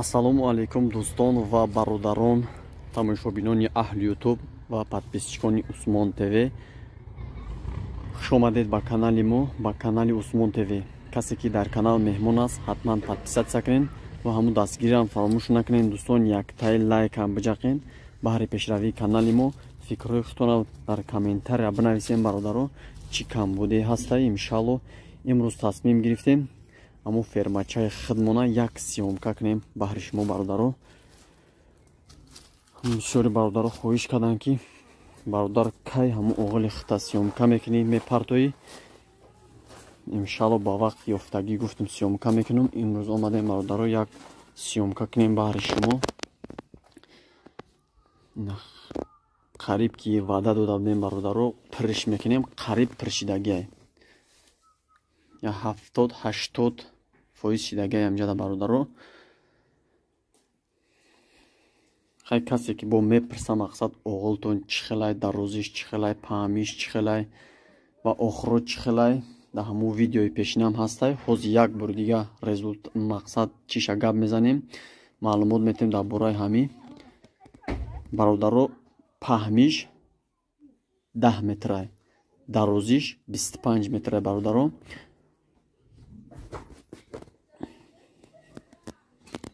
Ассалому алайкум дӯстон ва бародарон, тамошобинони аҳли Ютуб ва подписчикони Усмон ТВ. Хуш омадед ба канали мо, ба канали Усмон ТВ. Касе ки дар канал меҳмон аст, ҳатман подписатсия кунед ва ҳамун дастгириам фаромӯш накунед. Дӯстон, яктаи лайкам биҷақед баҳри пешравии канали мо. Фикрҳои худтонро дар комментария бинависем, бародаро, чӣ камбуде ҳаста. Иншалло имрӯз тасмим гирифтем аммо фермачаи худмона як съёмка кунем баҳри шумо, бародаро. Бисёри бародаро хоҳиш карданд, ки бародар, кай ҳамун оғили худта съёмка мекунӣ, мепартоӣ? Иншалло ба вақт ёфтагӣ гуфтем съёмка мекунем. Имрӯз омадем, бародаро, як съёмка кунем баҳри шумо. Қариб ки ваъда дода будем, бародаро, пириш мекунем, қариб пиршидагиай, 70-80% шидагиай амҷада, бародаро. Хай, касе ки бо мепирса, мақсад оғилтон чӣ хелай, дарозиш чӣ хелай, паҳмиш чӣ хелай ва охиро чӣ хелай, дар ҳамун видеои пешинам ҳастай. Ҳозир як бор дига резулт мақсад чиша гап мезанем, маълумот метем дар бораи ҳамин, бародаро. Паҳмиш 10 метрай, дарозиш 25 метрай, бародаро.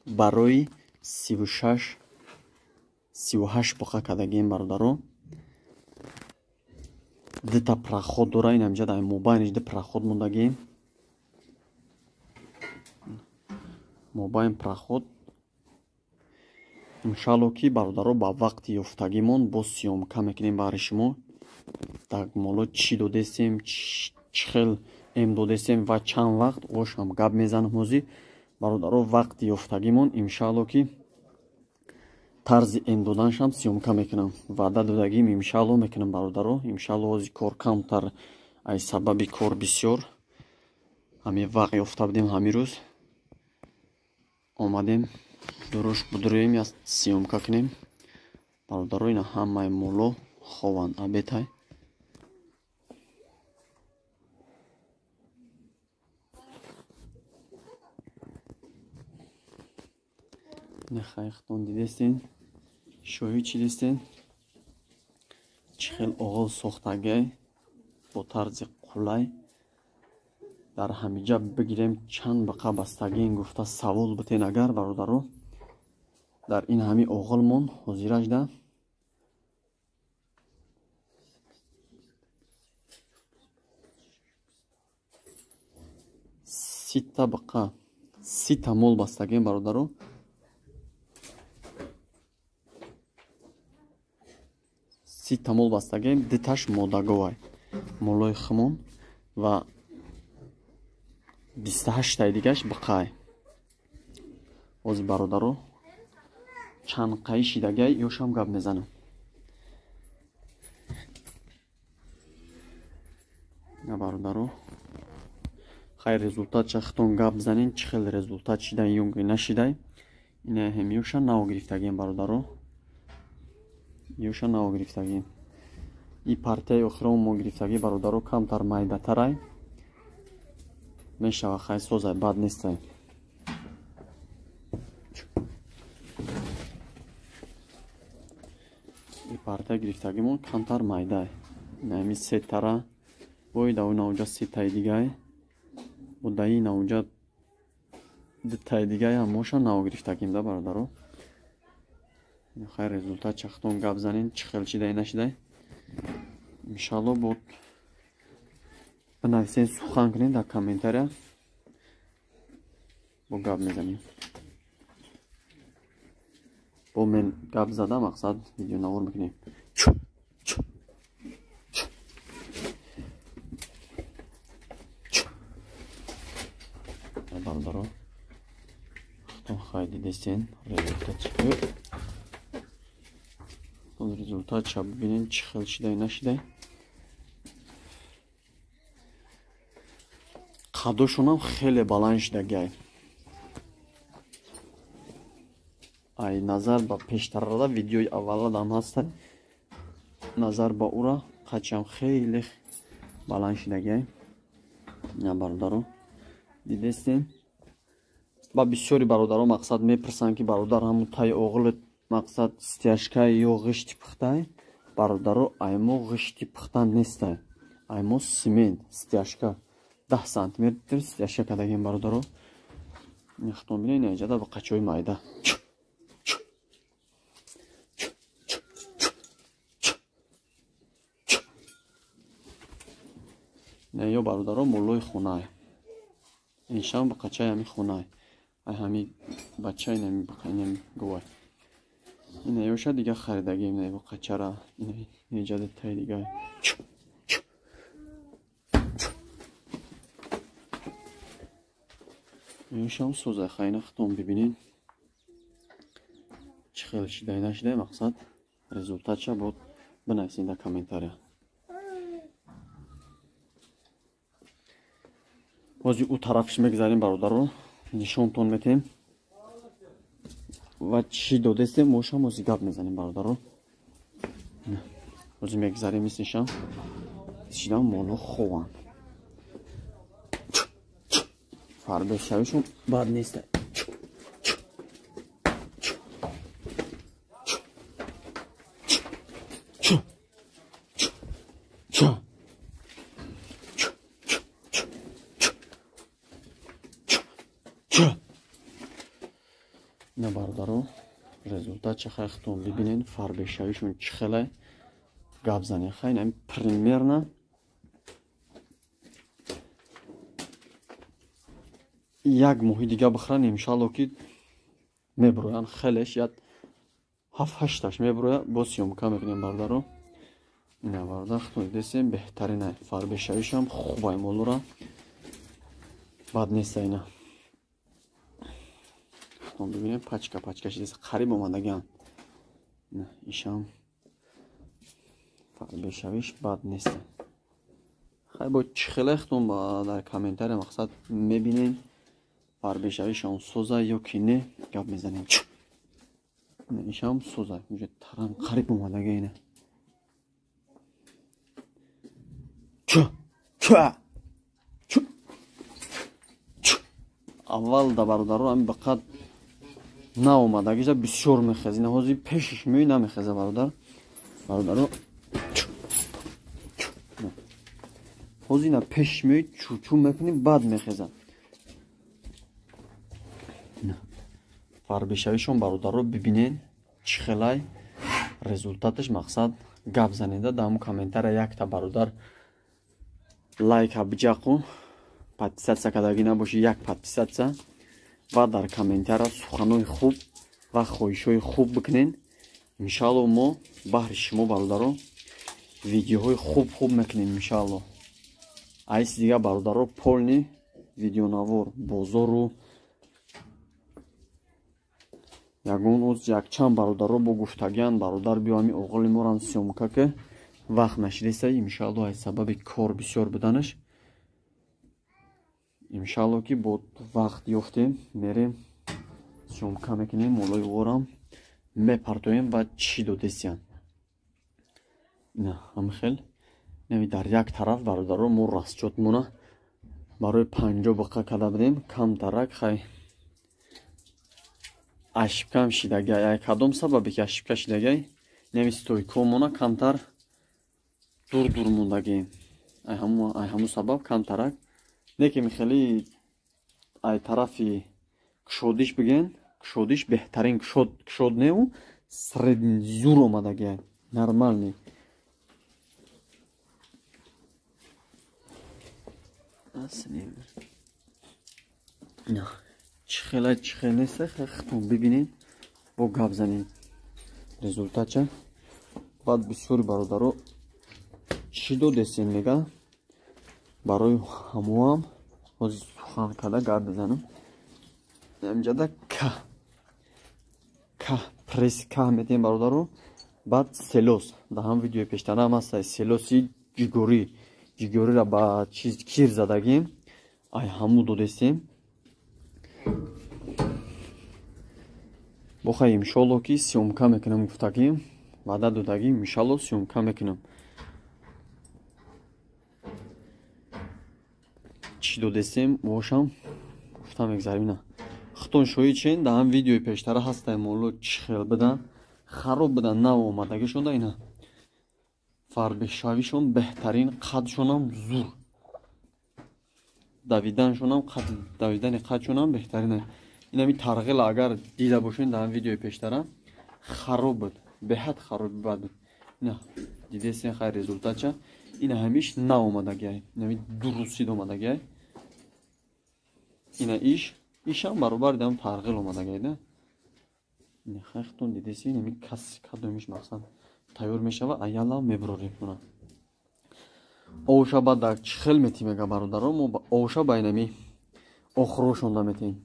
Барои 36 38 буқа кардагием, бародаро. Дута проход дора, ин ҳамҷа дар мобайниш ду проход мондагием, мобайн проход. Иншалло ки, бародаро, ба вақти ёфтагимон боз съёмка мекунем баҳри шумо. Дар моло чӣ додестем, чӣ хел эм додестем ва чанд вақт, ошам гап мезанам ҳозир, бародаро. Вақти ёфтагимон иншалло ки тарзи эм доданашам съёмка мекунам. Ваъда додагим, иншалло мекунам, бародаро. Иншалло ҳозир кор камтар, аз сабаби кор бисёр ҳамин вақт ёфта будем, ҳамин рӯз омадем дуруш будурӯем, я съёмка кунем, бародаро. Ина ҳамаи моло хованд, абетай. Нехайхтон дидестен, шоҳид чӣ дистен, чӣ хел оғил сохтагай бо тарзи қулай. Дар ҳамиҷа бигирем, чанд биқа бастагин гуфта савол битен агар, бародаро, дар ин ҳами оғилмон ҳозиражда 30-та биқа, 30-та мол бастагин, бародаро. 30-та мол бастагем, диташ модаговай, молои химон, ва 28-таи дигаш биқай. Ҳозир, бародаро, чанд қаи шидагай, ёшам гап мезанам. На, бародаро, хай, результатша хитон гап занен, чӣ хел результат шидай ё нашидай. Ина ҳем ёша нав гирифтагем, бародаро, ёша нав гирифтагем. И партияи охирон мо гирифтагӣ, бародаро, камтар майдатарай мешава. Хай, созай, бад нестай. И партия гирифтагимон камтар майдай. Инами сетара бой да навҷа сетаи дигай, бо даи навҷа дутаи дигай ҳамоша нав гирифтагим да, бародаро. Хай, результат чахтон гап занен, чӣ хел шидай нашидай. Иншалло бо бинависен, сухан кунем дар комментария, бо гап мезанем. Бо мен гап зада, мақсад видеонавор мекунем. Бародаро, хай, дидестен результат, результатша бибинем, чӣ хел шидай нашидай. Қадошонам хеле баланд шидагай ай назар ба пештарада, видеои авваладам ҳастай, назар ба ура қачам хеле баланд шидагай. На, бародаро, дидестен. Ба бисёри бародаро мақсад мепурсанд, ки бародар ҳамун тай оғили мақсад стяжкай ё ғишти пухтай. Бародаро, аймо ғишти пухта нестай, аймо симент стяжка 10 сантиметр стяжка кардагем бародаро. Хутон бинед, инҷада ба қачои майда. Ё бародаро моллои хонае, иншам ба қачаи ҳами хонае, ай ҳами бачаи инами гувай. Ина ёша дига харидагем, ина қачара инаҷада тай дига. Иншам созай хайна хутон бибинед чӣ хел шидай нашидай, мақсад результатша бод бинависед дар комментария. Ҳозир ӯ тарафш мегзарем бародаро, нишонтон метем ва чӣ додестем, мошам ҳозир гап мезанем бародаро. Ҳозир мегзарем иснишам шидам моло хованд, фарбешавишон бад нест. Ина бародаро результат ча хай хутон бибинед, фарбешавишон чӣ хелай гап занем. Хай инами примерно як моҳи дига бихӯранд, иншалло ки мебуроянд хелеш, як 7-8таш мебурояд, боз съёмка мекунем бародаро. Ина бародар хутон дидесем беҳтарина, фарбешавишам хубай молора бад неста. Ина бибинем пачка пачка шидест, қариб омадагианд. Ишам фарбешавиш бад нест. Хай бо чӣ хеле хутон дар комментария мақсад мебинем фарбешавишам соза ё ки не, гап мезанем. Ишам соза уже тарам қариб омадага. Ина аввал да бародаро ҳами ба қад наомадагиша бисёр мехеза. Ина ҳозир пешиш меои намехеза бародар. Бародаро ҳозир ина пешиш меои чучу мекунӣ, баъд мехеза. Фарбешавишон бародаро бибинед чӣ хелай результаташ, мақсад гап занеда дар ҳамун комментария якта бародар лайка биҷақу, подписатсия кардагӣ набоши як подписатсия ва дар комментария суханои хуб ва хоҳишҳои хуб бикунед. Иншаалло мо баҳри шумо бародаро видеоҳои хуб хуб мекунем иншаалло. Айси дига бародаро полни видеонавор бозору ягон оз якчанд бародаро бо гуфтагианд бародар биё ҳами оғоли морам съёмка ки вақт нашидеста. Иншаалло аз сабаби кор бисёр буданаш иншаалло ки бо вақт ёфтем мерем съёмка мекунем, молои ғорам мепартоем ва чӣ додестиянд. Ина ҳами хел нави дар як тараф бародаро мо расчётмона барои 50 буқа карда будем, камтарак хай ошибкам шидагай. Ай кадом сабабе ки ошибка шидагай, нави стойкомона камтар дур дур мондагием, ай ҳамун сабаб камтарак неки михели ай тарафи кушодиш биген, кушодиш беҳтарин кушод неу средний зур омадагиай, нормальный. Чӣ хела чӣ хел неста, хутон бибинед бо гап занед результатча. Баъд бисёри бародаро чӣ додестем мега, барои ҳамоам ҳозир сухан карда гап мезанам. Инҷада ка пресс ка метем бародаро. Баъд селос дар ҳам видеои пештара ҳам ҳаста, селоси ҷигорӣ, ҷигориро ба чиз кир задагим, ай ҳаму додестем. Бохай иншолло ки съёмка мекунам гуфтагим, ваъда додагим, иншалло съёмка мекунам. Чӣ додестем бошам гуфта мегзарем. Ина Худтон шоҳид шен, дар ҳам видеои пештара ҳастай моло чӣ хел будан, хароб будан, нав омадагишонда ина. Фарбешавишон беҳтарин, қадшонам зур. Давиданшонам қад, давидани қадшонам беҳтарин. Инами тарғила агар дида бошен дар ҳам видеои пештара хароб буд, беҳад хароб бад буд. Ина дидесен хай результатча. Ина ҳамиш нав омадагиай. Инами дурусид омадагиай. Ина иш ишам баробар дам тарғил омадагиай да. Ина хай худтон дидеси, инами кас кадомиш мақсад тайёр мешава, аялам мебурорем куна. Оша ба дар чӣ хел метим мега бародаро, мо оша ба инами охирошонда метем.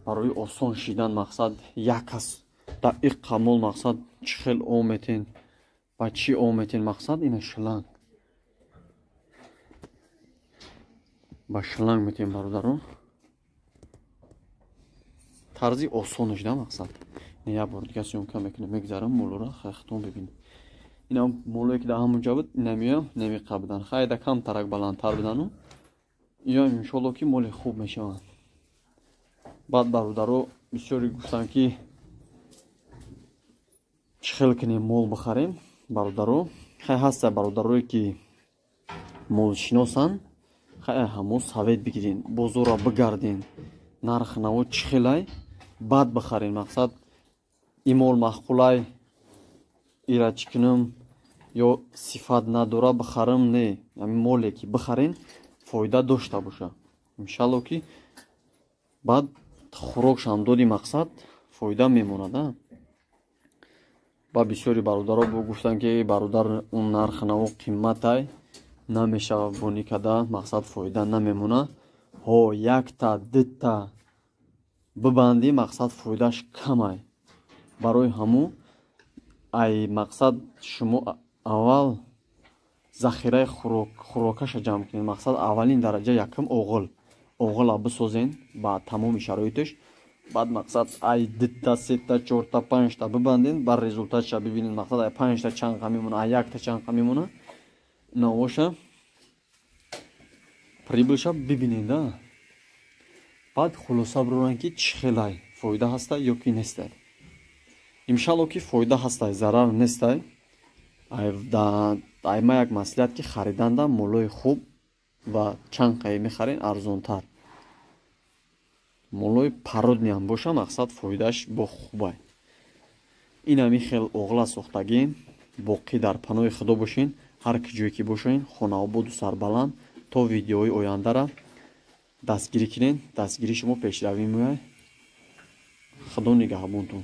Барои осон шидан мақсад як кас дар иққа мол мақсад чӣ хел о метен, ба чӣ о метен мақсад ина шланг. Ба шланг метем бародаро. Тарзи осонаш да мақсад. Ина як бор дига съёмка мекунем, мегзарам молора, хай худтон бибинед. Ина молое ки дар ҳамонҷа буд, инамиям намиқа будан. Хай да кам тарак баландтар будану. Иё иншолло ки моли хуб мешаванд. Баъд бародаро бисёре гуфтанд ки чӣ хел кунем мол бихарем бародаро. Хай ҳаста бародарое ки молшиносанд, хай ҳамо совет бигирен, бозорро бигарден, нарх наво чӣ хелай, баъд бихарен. Мақсад ин мол маъқулай, ира чӣ кунам ё сифат надора бихарам, не. Ҳамин моле ки бихарен фоида дошта боша. Иншалло ки баъд хӯрокшам доди мақсад фоида мемонад. Ба бисёри бародаро гуфтанд ки бародар он нарх наво қиматай намешава бонӣ када, мақсад фоида намемона. Ҳо якта дита бибандӣ мақсад фоидааш камай. Барои ҳаму ай мақсад шумо аввал захираи хӯрокаша ҷамъ кунед. Мақсад аввалин дараҷа якум оғил. Оғила бисозен ба тамоми шароиташ. Баъд мақсад ай дита, сета, чорта, панҷта бибанден, бар результатша бибинед. Мақсад ай панҷта чанд қа мемона, ай якта чанд қа мемона. Навоша прибылша бибинед, да. Баъд хулоса бироранд ки чӣ хелай фоида ҳастай ё ки нестай. Иншалло ки фоида ҳастай, зарар нестай. Ай ма як маслиҳат ки хариданда молои хуб ва чанд қае мехарен арзонтар. Молои пародниам боша мақсад фоидааш бо хубай. Инами хел оғла сохтагӣ, боқӣ дар паноҳи Худо бошен, ҳар ки ҷое ки бошен, хонаободу сарбаланд. То видеои ояндара дастгирӣ кунен, дастгирии шумо пешравӣ меояд. Худо нигаҳбонтон.